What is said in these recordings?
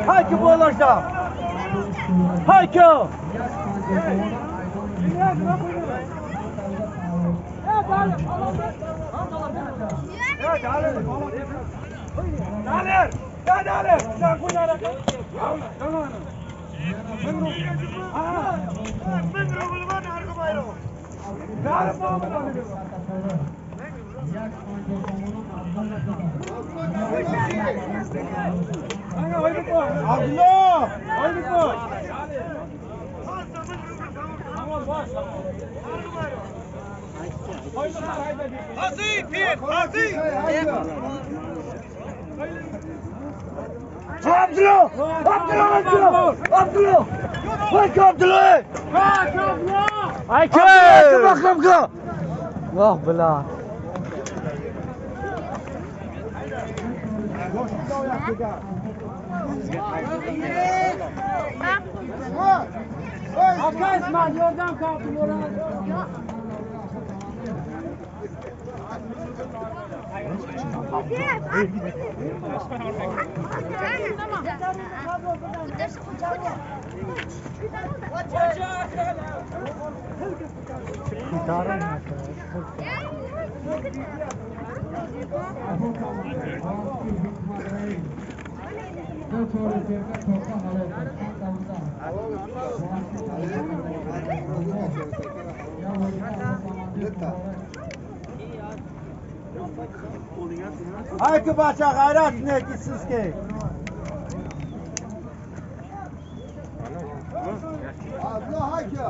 Hayki boylaşda. Hayki. Vah bela. Hayki bacha g'ayrat nekisizki. Abla hayki.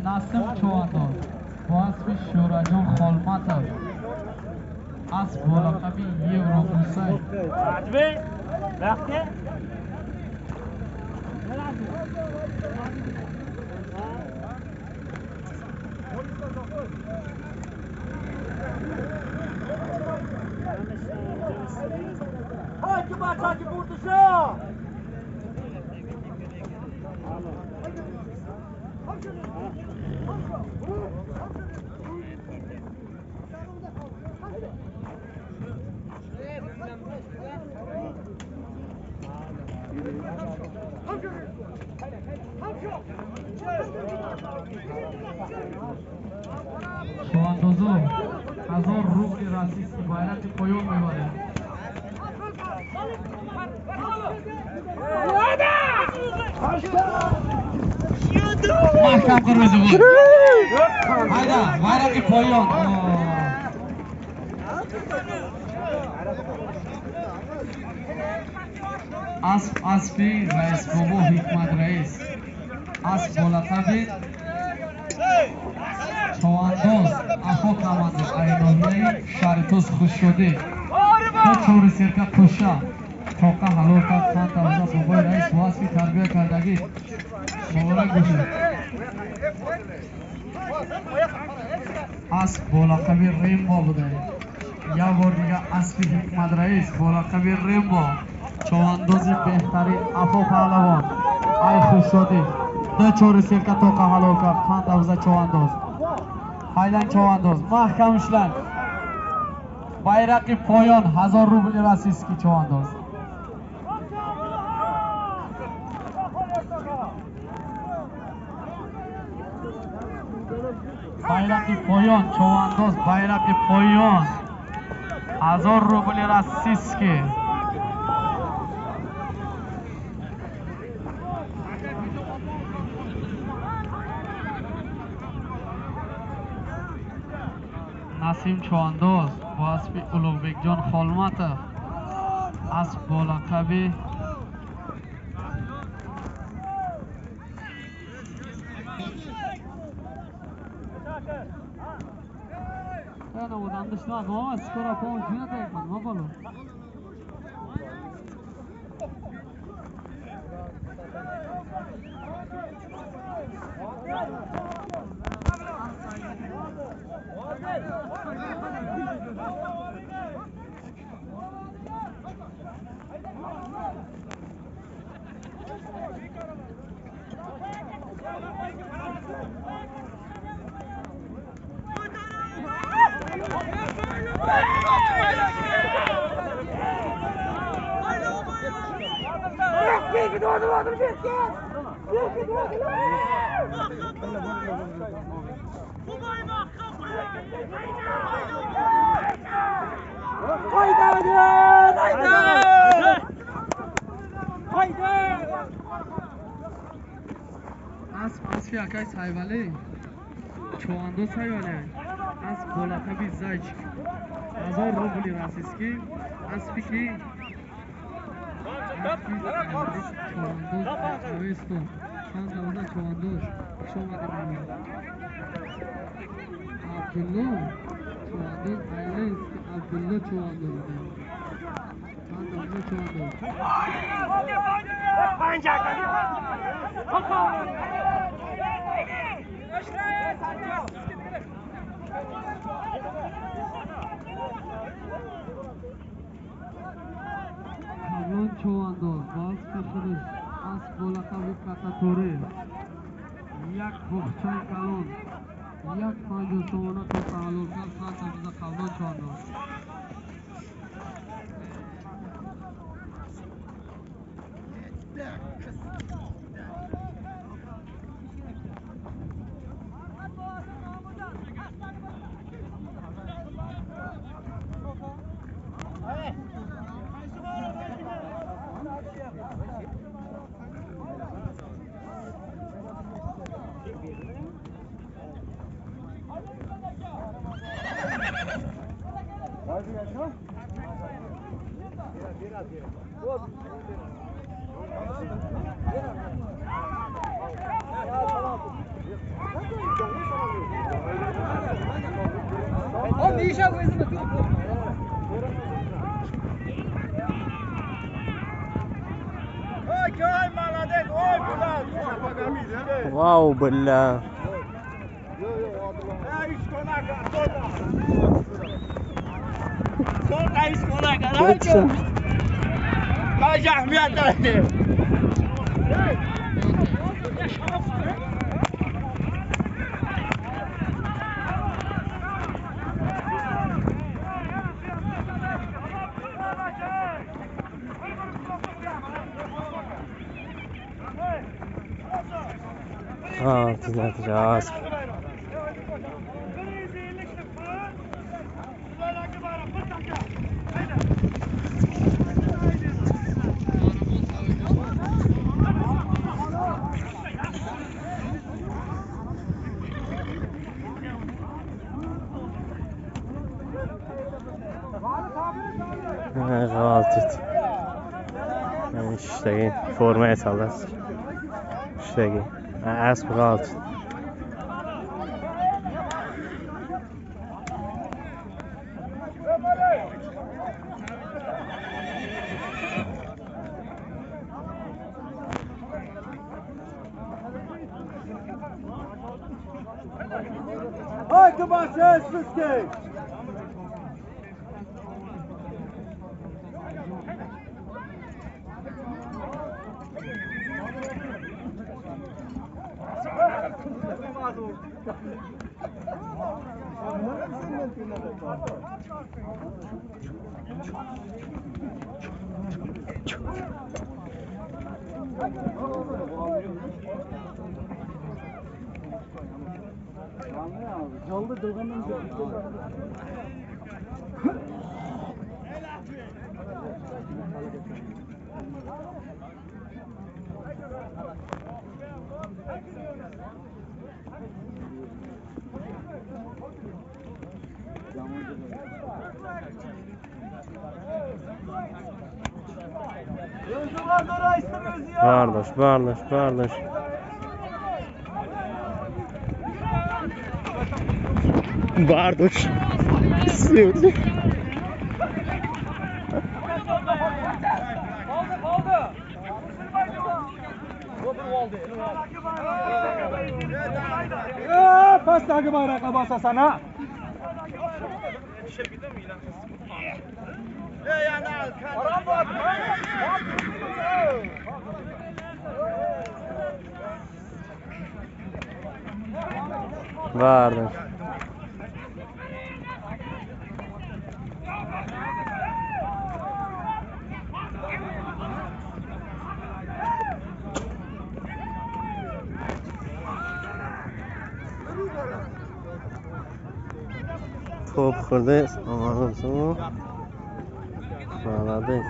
Насим Чувандоз бо асби Шӯраҷон Холматов, асб бо лақаби Евро Мусай. Hayki bacha ki burduşa. Шовандозо 1000 рубли российский байрақи поён мебаред. Маҳкам қирмизи буд. Hayda, байрақи поён. Асб асби раис бобо Ҳикмат раис. Асб бо лақаби Човандоз Афо командир айноҳияи шаҳри Тӯс Хушшодӣ. Ду чори серка қӯша тоқа ҳалол кард. Чанд тавза бобои раис бо асби тарбия кардагӣ. Муборак бошед. Асб бо лақаби Рембо буда. Як бор дига асби Ҳикмат раис бо лақаби Рембо, човандози беҳтарин Афо паҳлавон ай Хушшодӣ. Ду чори серка тоқа ҳалол кард. Чанд тавза човандоз. Haydan човандоз маҳкам ушлан. Байрақи поён 1000 рубли российский човандоз. Байрақи поён, човандоз, байрақи поён. 1000 рубли российский. Насим човандоз бо аспи Улуғбекҷон Холматов, асп бо лақаби Скоро помощь не дает, Асп акай Сайвалӣ, човандоз Сайвалӣ, асп бо лақаби Зайчик, 1000 рубли российский, аспи ки човандоз Авесто, чанд давода човандоз, хуш омадед меҳмон. Абдулло човандоз Айленский, Абдулло човандоз, чанд давода човандоз. Қаблон човандоз бо аспи худаш, асп бо лақаби Кататоре, як буғчаи калон, 1.50 сомона то таҳаллул кард, чанд давода Қаблон човандоз. Вау, бля. Асп. Формаи салдаст. Шиштаги. Асп ғалт. Haydi başa Sıskey. Бардошт, бардошт, бардошт. Бардошт. Pastagi bayroqqa bosasan ha. Бардошт. Топ хӯрдест, омадам. Молодец.